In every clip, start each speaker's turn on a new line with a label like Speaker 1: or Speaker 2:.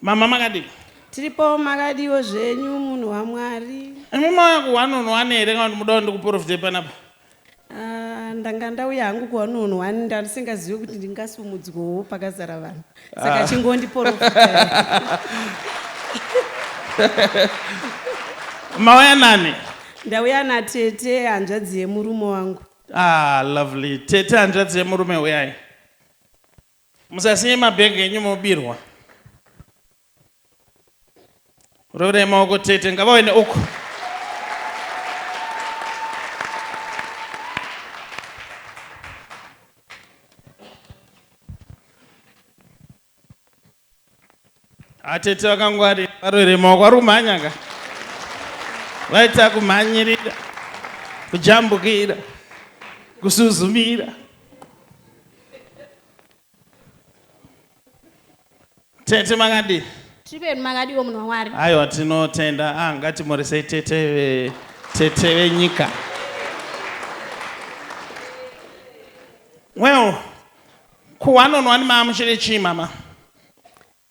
Speaker 1: Mama makadii?
Speaker 2: Tiripo makadiwo zvenyu munhu waMwari.
Speaker 1: Imi mauya ku one on one here kana kuti muda kuti ndikuprofite panapa?
Speaker 2: Ah, ndanga ndauya hangu ku one on one ndandisingazivi kuti ndingasumudzwawo pakazara vanhu. Saka ah. chingondiprofita.
Speaker 1: Mauya nani?
Speaker 2: Ndauya natete hanzvadzi yemurume wangu.
Speaker 1: Ah, lovely. Tete hanzvadzi yemurume uyai. Musasiye mabhegi enyu mobirwa. Rorai maoko tete ngavauye neuku. Atete vakangwarira varoere maoko vari kumhanya ka vaita kumhanyirira kujambukira kusuzumira Tete makadii?
Speaker 3: Tiri pedu makadiwo munhu waMwari.
Speaker 1: Aiwa tinotenda. Ah, ngatimurisei tete ve tete venyika. Well, ku one on one maamuchiri chii mama?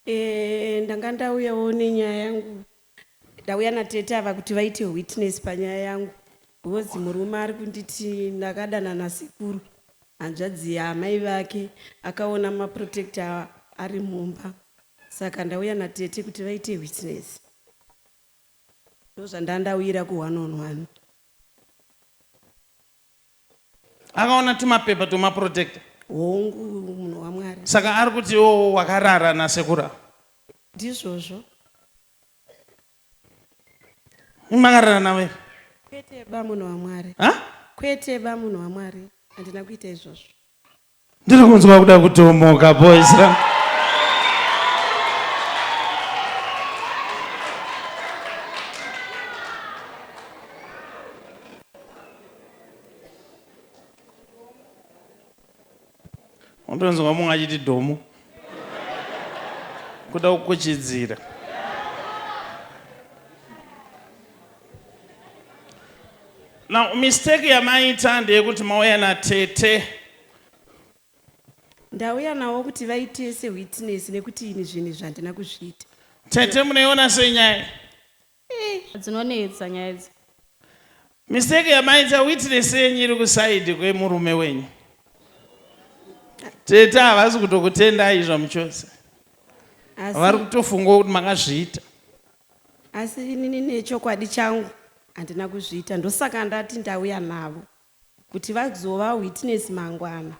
Speaker 2: Eh, ndanga ndauyawo nenyaya yangu. Ndauya natete ava kuti vaite witness panyaya yangu because murume ari kunditi ndakadana nasekuru hanzvadzi yaamai vake akaona maprotector ari mumba saka ndauya natete kuti vaite witness ndozvandandauyira ku one on one.
Speaker 1: Akaona tumapepa tumaprotector.
Speaker 2: Hongu munhu waMwari.
Speaker 1: Saka ari kuti iwowo wakarara nasekuru ava.
Speaker 2: Ndizvozvo.
Speaker 1: Makarara navo here?
Speaker 2: Kwete ba munhu waMwari.
Speaker 1: Ha?
Speaker 2: Kwete ba munhu waMwari. Handina kuita izvozvo.
Speaker 1: Ndiri kunzwa kuda kutomoka boys ra. Unotonzwa mumwe achiti dhomu kuda kukuchidzira. Now mistake yamaita ndeyekuti mauya natete.
Speaker 2: Ndauya navo kuti vaite sewitness nekuti ini zvinhu izvi handina kuzviita.
Speaker 1: Tete munoiona sei nyaya?
Speaker 3: Eh, dzinonetsa nyaya idzi.
Speaker 1: Mistake yamaita witness yenyu iri kusaidi kwemurume wenyu. Tete havasi kutokutendai zvamuchose. Vari kutofunga kuti makazviita.
Speaker 2: Asi inini nechokwadi changu handina kuzviita ndosaka ndati ndauya navo kuti vazova witness mangwana.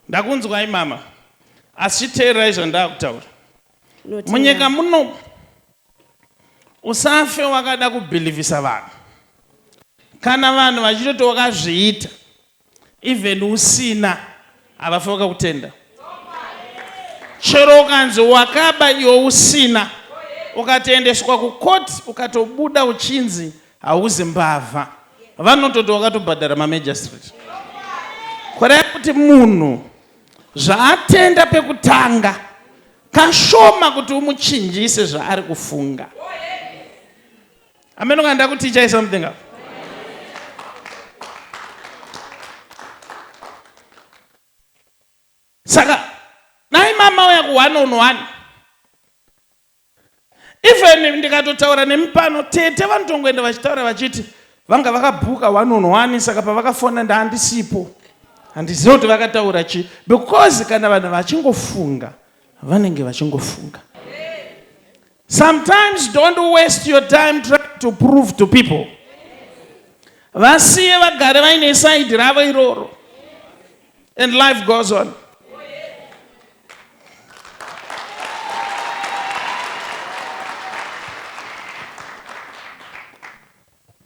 Speaker 1: Ndakunzwai mama asi chiteererai zvandakutaura. Munyika muno usafe wakada kubhilivhisa vanhu. Kana vanhu vachitoti wakazviita even usina havafe vakakutenda chero ukanzi wakaba iwe usina ukatoendeswa kukoti ukatobuda uchinzi hauzi mbavha vanototi wakatobhadhara mamagistrate kureva kuti munhu zvaatenda pekutanga kashoma kuti umuchinjise zvaari kufunga Ameno kana ndakutichai something apa. Saka dai mama uya ku one on one. Even ndikatotaura nemi pano tete vanotongoenda vachitaura vachiti vanga vakabhuka one on one saka pavakafona ndaandisipo. Handizivi kuti vakataura chii because kana vanhu vachingofunga vanenge vachingofunga. Sometimes don't waste your time trying to prove to people. Vasiye vagare vaine side ravo iroro. And life goes on.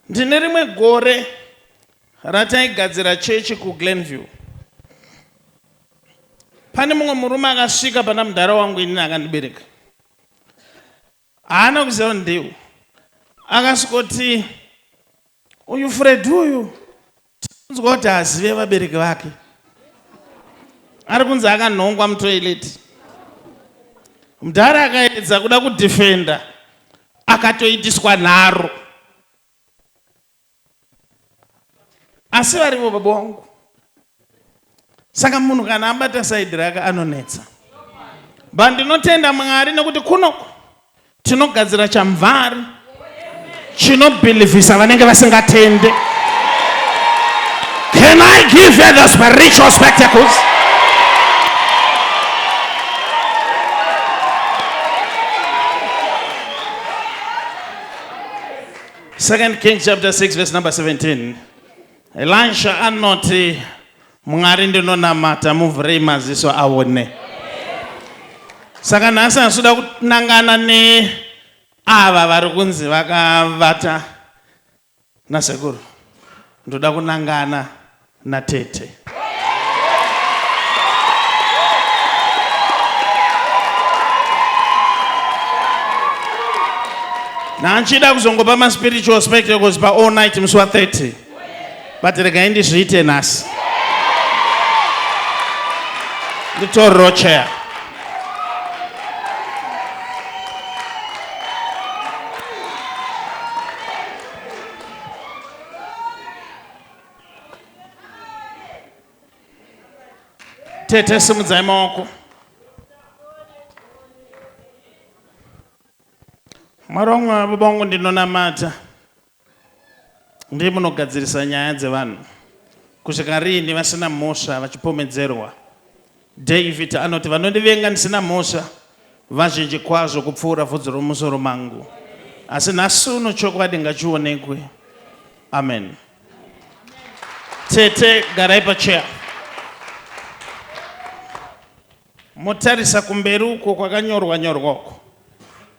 Speaker 1: Ndine rimwe gore rataigadzira chechi kuGlenview. Pane mumwe murume akasvika pana mudhara wangu inini akandibereka. Haana kuziva kuti ndiwo. Akasvikoti uyu Fred uyu tinonzwa kuti hazive vabereki vake. Ari kunzi akanhongwa mutoilet. Mudhara akaedza kuda kudefenda akatoitiswa nharo. Asi varivo baba wangu. Saka munhu kana abata saidi rake anonetsa. But ndinotenda Mwari nekuti kunoku tinogadzira chamvari chinobhilivhisa vanenge vasingatende. Can I give you the spiritual spectacles? Second Kings chapter 6 verse number 17. Elisha anoti Mwari ndinonamata muvhurei maziso aone. Saka nhasi handisuda kunangana neava vari kunzi vakavata nasekuru. Ndoda kunangana natete. Nhanchida kuzongopa maspiritual spectacles pa all night musi wa 30. But regai ndizviite nhasi. Nditorero chair. Tete simudzai maoko. Mwari wangu baba wangu ndinonamata. Ndiye munogadzirisa nyaya dzevanhu kusvika riini vasina mhosva vachipomedzerwa. David anoti vanondivenga ndisina mhosva vazhinji kwazvo kupfuura vhudzi romusoro mangu. Asi nhasi uno chokwadi ngachionekwe. Amen. Tete garai pachair. Motarisa kumberi uko kwakanyorwa nyorwa uko.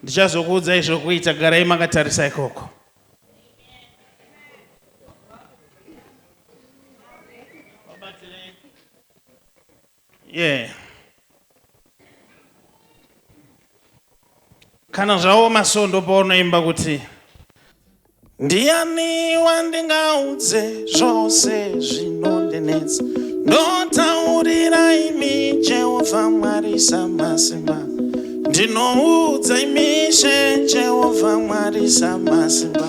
Speaker 1: Ndichazokuudzai zvokuita garai makatarisa ikoko. Yeah. Kana zvaoma so ndopaunoimba kuti Ndiani wandingaudze zvose zvinondinetsa? Ndotaurira imi Jehovha Mwari samasimba. Ndinoudza imi Ishe Jehovha Mwari samasimba.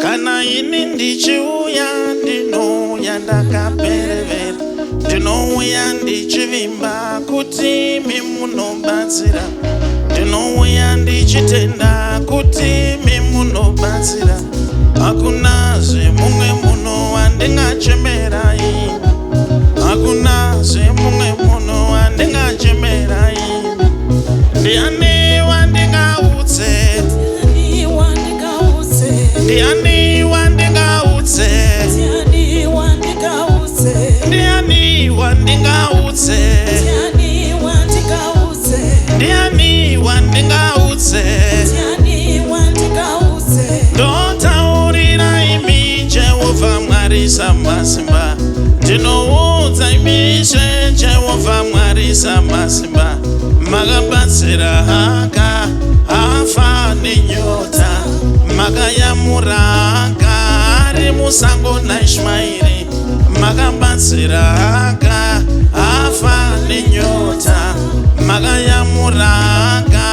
Speaker 1: Kana ini ndichiuya ndinouya ndakaperevera. Ndinouya ndichivimba kuti imi munobatsira. Ndinouya ndichitenda kuti imi munobatsira. Hakunazve mumwe munhu wandingachemera ini. Hakunazve mumwe munhu wandingachemera ini. Ndiani wandingaudze?
Speaker 4: Ndiani wandingaudze?
Speaker 1: Ndiani wandingaudze?
Speaker 4: Ndiani wandingaudze?
Speaker 1: Ndiani wandingaudze?
Speaker 4: Ndiani wandingaudze?
Speaker 1: Ndiani wandingaudze?
Speaker 4: Ndiani wandingaudze?
Speaker 1: Ndotaurira imi Jehovha Mwari samasimba. Ndinoudza imi Ishe Jehovha Mwari samasimba. Makabatsira haka afa nenyota. Makayamura haka ari musango naIshmaeri. Makabatsira haka afa nenyota. Makayamura haka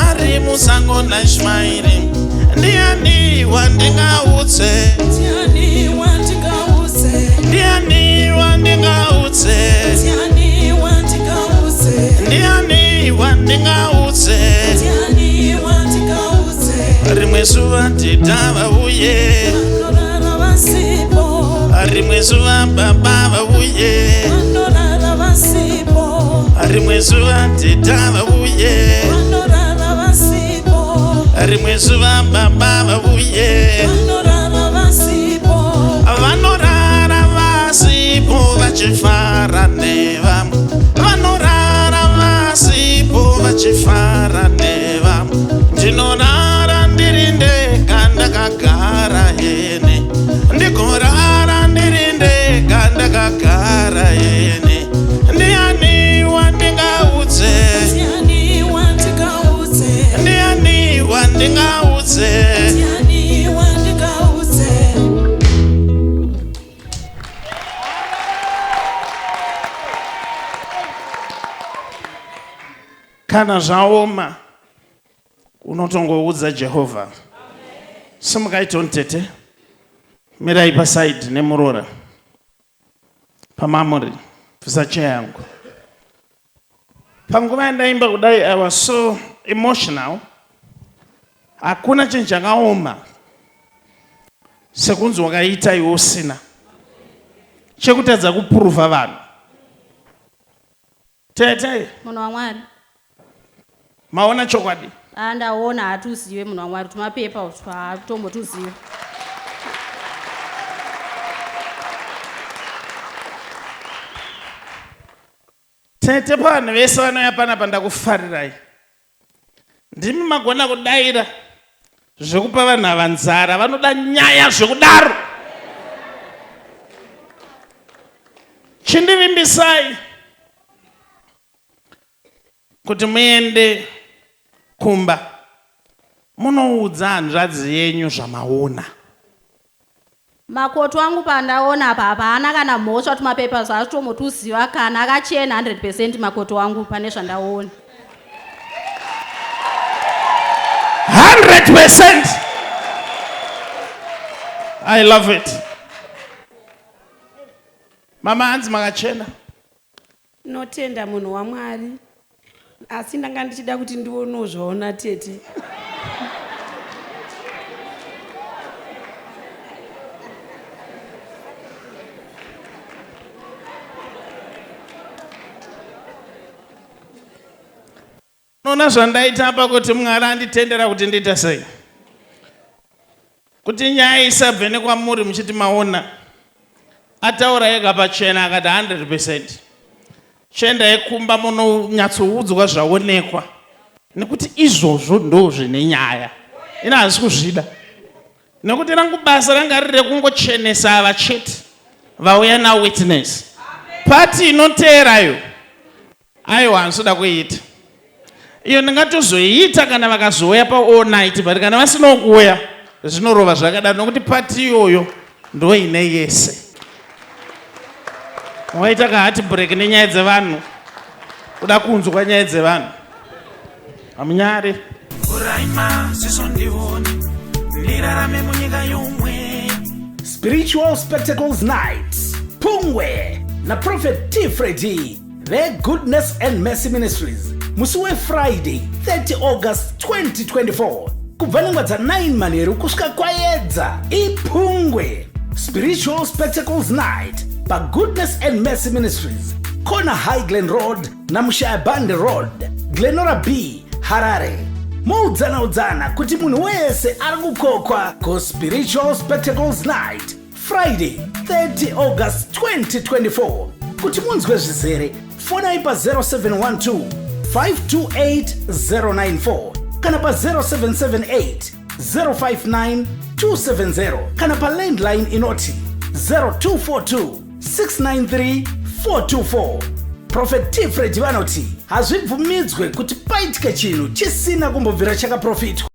Speaker 1: ari musango naIshmaeri. Ndiani wandingaudze?
Speaker 4: Ndiani wandingaudze?
Speaker 1: Ndiani wandingaudze?
Speaker 4: Ndiani wandingaudze?
Speaker 1: Ndiani wandingaudze?
Speaker 4: Ndiani wandingaudze?
Speaker 1: Rimwe zuva teta vauye,
Speaker 4: Vanorara vasipo,
Speaker 1: rimwe zuva baba vauye,
Speaker 4: vanorara vasipo,
Speaker 1: rimwe zuva teta vauye,
Speaker 4: vanorara vasipo,
Speaker 1: rimwe zuva baba vauye,
Speaker 4: vanorara vasipo,
Speaker 1: vanorara vasipo vachifara nevamwe, vanorara vasipo vachifara nevamwe, ndinorara ndiri ndega ndakagara hene, ndigorara ndiri ndega ndakagara hene, ndiani wandingaudze?
Speaker 4: Ndiani wandingaudze?
Speaker 1: Ndiani wandingaudze?
Speaker 4: Ndiani wandingaudze?
Speaker 1: Kana zvaoma unotongoudza Jehovha. Simukai toni tete, mirai pasaidi nemuroora pamamuri, bvisa chair yangu. Panguva yandaimba kudai I was so emotional. Hakuna chinhu chakaoma sekunzi wakaita iwe usina chekutadza kupuruvha vanhu. Tete.
Speaker 3: Munhu waMwari.
Speaker 1: Maona chokwadi?
Speaker 3: Ah, ndaona hatuzive munhu waMwari tumapepa utwu hatutombotuzive.
Speaker 1: Tete pavanhu vese vanouya panapa ndakufarirai. Ndimi magona kudaira zvekupa vanhu ava nzara vanoda nyaya zvekudaro. Chindivimbisai kuti muende kumba munoudza hanzvadzi yenyu zvamaona.
Speaker 3: Makoto angu pandaona apa hapana kana mhosva tumapepa zvatombotuziva kana akachena 100 percent makoto angu pane zvandaona.
Speaker 1: 100 percent. I love it. Mama hanzi makachena.
Speaker 2: Notenda munhu waMwari asi ndanga ndichida kuti ndionewo zvaona tete.
Speaker 1: Unoona zvandaita apa kuti Mwari anditendera kuti ndiite sei? Kuti nyaya isabve nekwamuri muchiti maona. Ataura ega pachena akati 100%. Chiendai kumba munonyatsoudzwa zvaonekwa nekuti izvozvo ndo zvine nyaya. Ini handisi kuzvida. Nekuti rangu basa ranga riri rekungochenesa ava chete vauya nawitness. Pati inoteerayo Aiwa handisida kuiita iyo ndingatozoiita kana vakazouya pa all night but kana vasinawo kuuya zvinorova zvakadaro nokuti pati iyoyo ndoine yese. Waita ka heart break nenyaya dzevanhu kuda kunzwa nyaya dzevanhu hamunyare.
Speaker 4: Vhurai maziso ndione ndirarame munyika yomwe.
Speaker 5: Spiritual Spectacles Night Pungwe naProphet T Freddy veGoodness and Mercy Ministries musi weFriday 30 August 2024 kubva nenguva dza9 manheru kusvika kwayedza ipungwe Spiritual Spectacles Night paGoodness and Mercy Ministries corner High Glen Road naMushayabande Road Glenora B Harare. Moudzana udzana kuti munhu wese ari kukokwa kuSpiritual Spectacles Night Friday 30 August 2024. Kuti munzwe zvizere fonai pa 0712 528 094 kana pa 0778 059 270 kana pa landline inoti 0242 693 424. Prophet T Freddy vanoti hazvibvumidzwe kuti paitike chinhu chisina kumbobvira chakaprofitwa.